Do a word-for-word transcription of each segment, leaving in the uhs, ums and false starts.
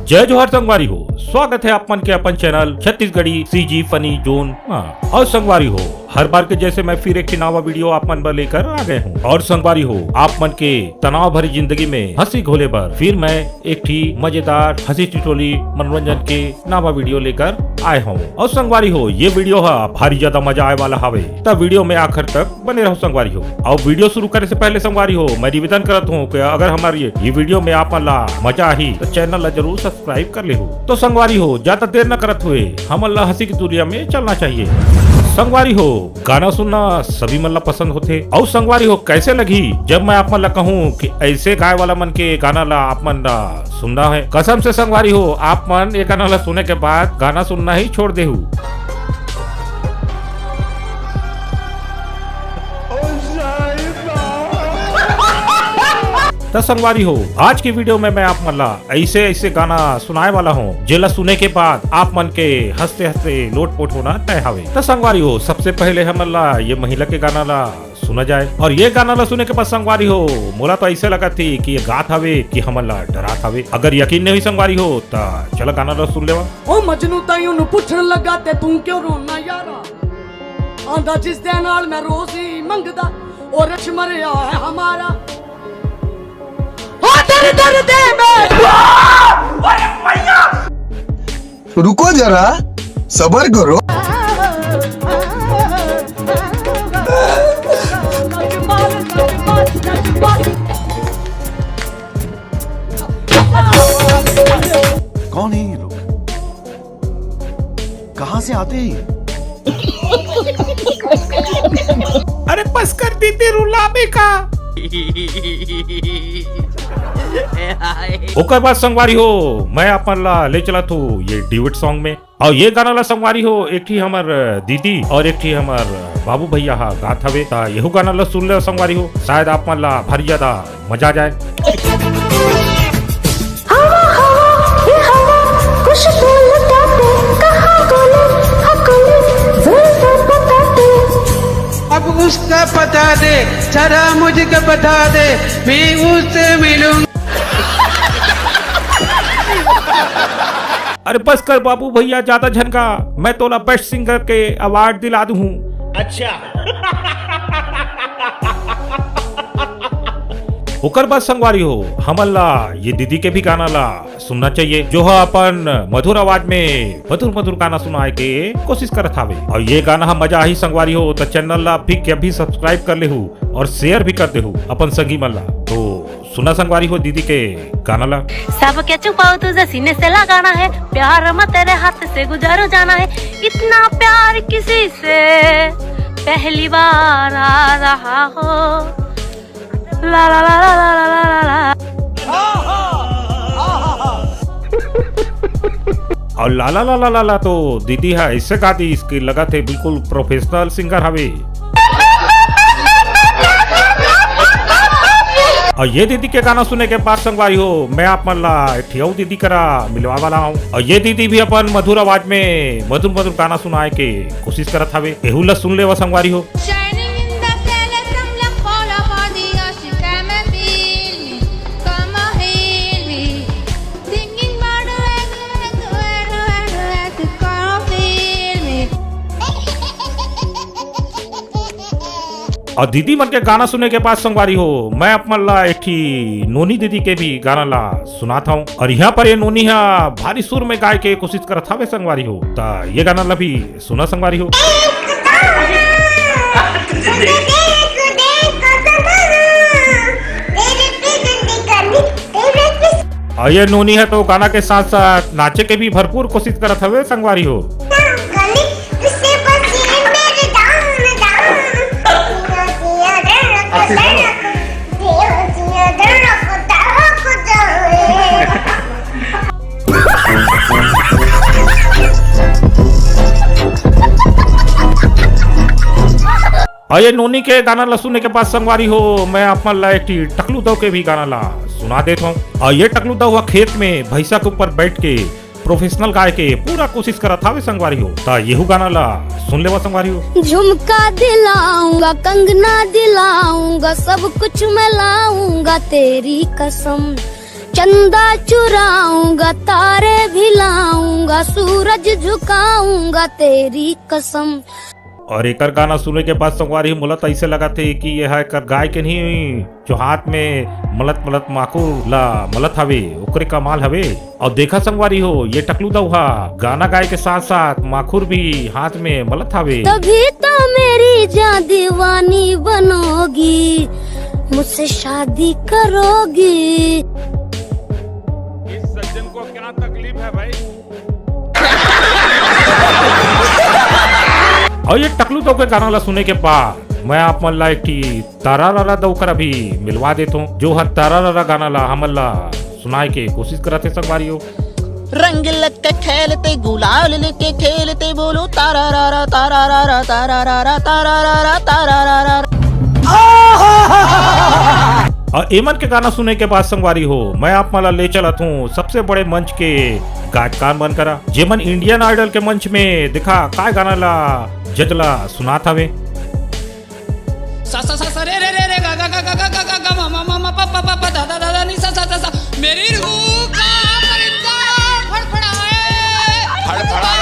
जय जोहार संगवारी हो, स्वागत है आप मन के अपन चैनल छत्तीसगढ़ी सीजी फनी जोन। हाँ, और संगवारी हो, हर बार के जैसे मैं फिर एक ठे नवा वीडियो आप मन बर लेकर आ गए हूँ। और संगवारी हो, आप मन के तनाव भरी जिंदगी में हंसी घोले बर फिर मैं एक ठी मजेदार हंसी ठिठोली मनोरंजन के नवा वीडियो लेकर आए हूँ। और संगवारी हो, ये वीडियो हा भारी ज्यादा मजा आए वाला हवे, त वीडियो में आखिर तक बने रहो संगवारी हो। और वीडियो शुरू करे से पहले संगवारी हो, मैं निवेदन करत हूँ कि अगर हमारे ये, ये वीडियो में आप मन ला मजा आही तो चैनल ला जरूर सब्सक्राइब कर लेहू। तो संगवारी हो, ज्यादा देर न करत हुए हमन ला हंसी की दुनिया में चलना चाहिए। संगवारी हो, गाना सुनना सभी मन ला पसंद होथे। अउ संगवारी हो, कैसे लगही जब मैं आप मन ला कहूँ कि ऐसे गाय वाला मन के गाना ला आप मन ला सुनना है? कसम से संगवारी हो, आप मन ये गाना ला सुने के बाद गाना सुनना ही छोड़ देहू। त संगवारी हो, आज की वीडियो में मैं आप मन ला ऐसे ऐसे गाना सुनाए वाला हूँ, जेला सुने के बाद आप मन के हंसते हंसते लोटपोट होना तय हवे। त संगवारी हो, सबसे पहले हमन ला ये महिला के गाना ला सुना जाए, और ये गाना ला सुने के बाद संगवारी हो, मोला तो ऐसे लगत थी कि ये गात हवे कि हमन ला डरात हवे। अगर यकीन नहीं संगवारी हो, त चला गाना ला सुन लेवा। ओ मजनू ताई ओनू पूछण लगा ते तू क्यों रोना यारा, आंदा जिस दे नाल मैं रोज ही मंगदा, और रच मरिया है हमारा। ओ दर दर दे मैं। रुको जरा, सबर करो। कौन है ये लोग? कहाँ से आते हैं ये? अरे बस कर दीदी, रुलावे का। ओकर बाद संगवारी हो, मैं अपन ला ले चलत हूँ ये ड्यूट सॉन्ग में। और ये गाना ला संगवारी हो, एक ठी हमर दीदी और एक ठी हमर बाबू भैया हा गात हवे। त यहू गाना ला सुन ले संगवारी हो, शायद आप मन ला भारी ज्यादा मजा आ जाए। हवा हवा ये हवा, कुछ बोल बातें, कहाँ बोले हकुले, जोर से बताते। अब उसका पता दे, जरा मुझको बता दे, मैं उससे मिलूं। अरे बस कर बाबू भैया, ज्यादा झन गा, मैं तोला बेस्ट सिंगर के अवार्ड दिला दूँ। अच्छा। ओकर बाद संगवारी हो, हमन ला ये दीदी के भी गाना ला सुनना चाहिए, जो ह अपन मधुर आवाज में मधुर मधुर गाना सुनाए के कोशिश करत हावे। और ये गाना ह मजा आही संगवारी हो, त चैनल ला भी के भी सब्सक्राइब कर लेहू और शेयर भी कर देहू अपन संगी मन ला। तो सुना संगवारी हो दीदी के गाना ला। सबके छुपाओ तुझे सीने से लगाना है, प्यार मैं तेरे हाथ से गुजारो जाना है, इतना प्यार किसी से पहली बार आ रहा हो। ला ला ला ला ला ला ला ला। और लाला लाला लाला तो दीदी हा ऐसे गा दीस कि लगत हे बिल्कुल प्रोफेशनल सिंगर हवे। और ये दीदी के गाना सुने के बाद संगवारी हो, मैं आप मन ला एक ठी अउ दीदी करा मिलवा वाला हूँ। और ये दीदी भी अपन मधुर आवाज में मधुर मधुर गाना सुनाए के कोशिश करत हवे, एहू ला सुन लेवा संगवारी हो। Shining in the palace, I'm like all about the ocean, I'm a feel me, come on heal me. Thinking about the way, the way, the way, the way, the way, come on feel me. और दीदी मन के गाना सुने के बाद संगवारी हो, मैं आप मन ला एक ठी नोनी दीदी के भी गाना ला सुनात हूँ। और यहाँ पर ये नोनी हा भारी सुर में गाय के कोशिश करत हवे संगवारी हो, त ये गाना ला भी सुना संगवारी हो। और ये नोनी है तो गाना के साथ साथ नाचे के भी भरपूर कोशिश करत हवे संगवारी हो। और ये नोनी के गाना ला सुने के बाद संगवारी हो, मैं आप मन ला एक ठी टकलू दव के भी गाना ला सुना देत हूँ। और ये टकलू दव ह खेत में भैंसा के ऊपर बैठ के प्रोफेशनल गाय के पूरा कोशिश करत हावे संगवारी हो। त येहू गाना ला सुन लेवा संगवारी हो। झुमका दिलाऊंगा, कंगना दिलाऊंगा, सब कुछ मैं लाऊंगा तेरी कसम। चंदा चुराऊंगा, तारे भी लाऊंगा, सूरज झुकाऊंगा तेरी कसम। और एकर गाना सुने के बाद संगवारी हो, मोला त अइसे लगत हे कि ये ह एकर गाय के नहीं, जो हाथ में मलत मलत माखुर ला मलत हवे, ओकरे कमाल हवे। और देखा संगवारी हो, ये टकलू दऊ हा गाना गाए के साथ साथ माखुर भी हाथ में मलत हवे। तभी तो मेरी जान दीवानी बनोगी, मुझसे शादी करोगी। इस सज्जन को क्या तकलीफ है भाई? और ये टकलू दऊ के गाना ला सुने के बाद मैं आप मन ला एक ठी तारा रारा दऊ करा भी मिलवा देत हूँ, जो हर तारा रारा गाना ला हमन ला सुनाए के कोशिश करत हे संगवारी हो। रंग लग के खेलते, गुलाल लेके खेलते, बोलो तारा रारा, तारा रारा, तारा रारा, तारा रारा, तारा रारा। और एमन के गाना सुने के बाद संगवारी हो, मैं आप मन ला ले चलत हूँ सबसे बड़े मंच के गायककार मन करा, जेमन इंडियन आइडल के मंच में देखा काय गाना ला जज ला सुनात हवे। सा सा सा सा रे रे रे रे गा गा मा मा मा मा पा पा पा पा दा दा दा दा नी सा सा सा सा। मेरी रूह का परिंदा फड़फड़ाए। फड़फड़ाए।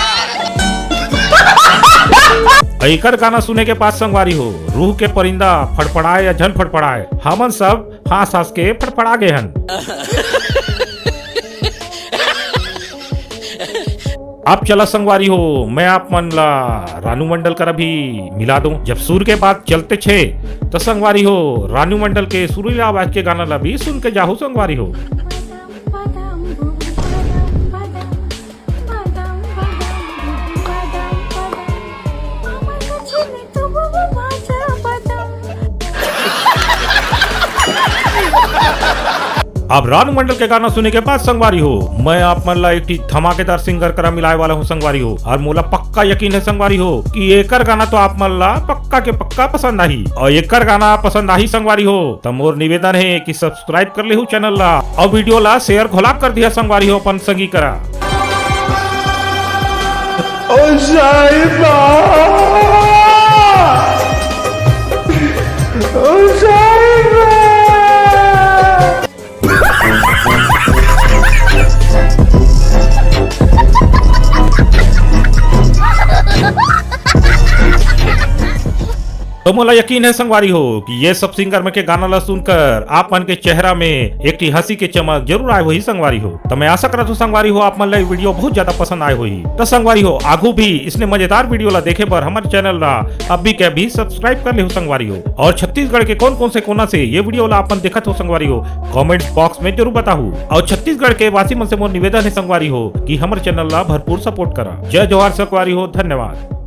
एकर गाना सुने के बाद संगवारी हो, रूह के परिंदा फड़फड़ाए या झन फड़फड़ाए, हमन सब हंस हंस के फड़फड़ा गे हन। अब चला संगवारी हो, मैं आप मन ला रानू मंडल करा भी मिला दूं। जब सुर के बात चलते छे, तो संगवारी हो, रानू मंडल के सुरीला आवाज के गाना ला भी सुन के जाहू संगवारी हो। अब रानू मंडल के गाना सुने के बाद संगवारी हो, मैं आप मन ला एक ठी धमाकेदार सिंगर करा मिलाए वाला हूँ संगवारी हो, और मोला पक्का यकीन है संगवारी हो कि एकर गाना तो आप मन ला पक्का के पक्का पसंद आही, और एकर गाना पसंद आही संगवारी हो, त मोर निवेदन है कि सब्सक्राइब कर लेहू चैनल ला, और वीडियो ला शेयर घोलाप कर दिया संगवारी हो अपन संगी करा। ओ साहिबा, ओ साहिबा। तो मोला यकीन है संगवारी हो कि ये सब सिंगर मन के गाना ला सुनकर आप मन के चेहरा में एक ठी हंसी के चमक जरूर आए होही संगवारी हो। तो मैं आशा करत हूँ संगवारी हो, आप मन ला ये वीडियो बहुत ज्यादा पसंद आए होही। तो संगवारी हो, आगू भी इसने मजेदार वीडियो ला देखे बर हमारे चैनल ला अभी के अभी सब्सक्राइब कर लेहू संगवारी हो। और छत्तीसगढ़ के कौन कौन से कोना से ये वीडियो ला अपन देखत हो संगवारी हो, कमेंट बॉक्स में जरूर बताहू। और छत्तीसगढ़ के वासी मन से मोर निवेदन है संगवारी हो कि हमर चैनल ला भरपूर सपोर्ट करा। जय जोहार संगवारी हो, धन्यवाद।